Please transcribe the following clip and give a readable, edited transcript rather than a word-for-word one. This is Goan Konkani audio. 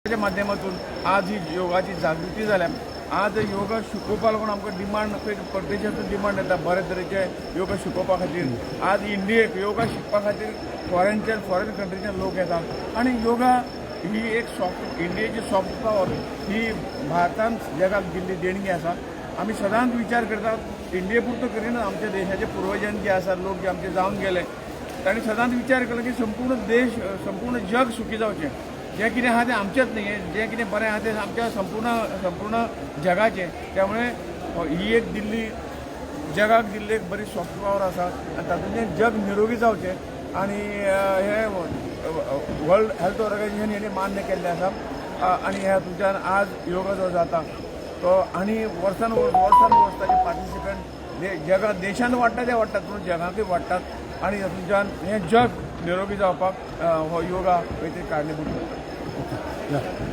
योगाच्या माध्यमातून आज ही योगाची जागृती जाल्या. आज योगा शिकोवपा लागून आमकां डिमांड खंय परदेशांतून डिमांड येता बरे तरेचे योगा शिकोवपा खातीर. आज इंडियेक योगा शिकपा खातीर फॉरेनच्यान, फॉरेन कंट्रीच्यान लोक येतात आनी योगा ही एक सॉफ्ट, इंडियेची सॉफ्ट पावर ही भारतान जगाक दिल्ली देणगी आसा. आमी सदांच विचार करतात, इंडिये पुरतो करिना, आमच्या देशाचे पुर्वजान जे आसात, लोक जे आमचे जावन गेले, तांणी सदांच विचार केलो की संपूर्ण देश, संपूर्ण जग सुखी जावचें. जें कितें आहा तें आमचेंच न्ही, जें कितें बरें आहा तें आमच्या संपूर्ण संपूर्ण जगाचें. त्यामुळे ही एक दिल्ली, जगाक दिल्ली एक बरी सॉफ्ट पावर आसा आनी तातूंतल्यान जग निरोगी जावचें आनी हें वर्ल्ड हेल्थ ऑर्गनायझेशन हेणी मान्य केल्लें आसा. आनी ह्या हातूंतल्यान आज योगा जो जाता तो आनी वर्सान वर्स, वर्सान वर्स ताचे पार्टिसिपंट जगा देशान वाडटा ते वाडटात, पूण जगाकूय वाडटात आनी हातूंतल्यान हें जग निरोगी जावपाक हो योगा खंय तरी कारणीभूत ठरता.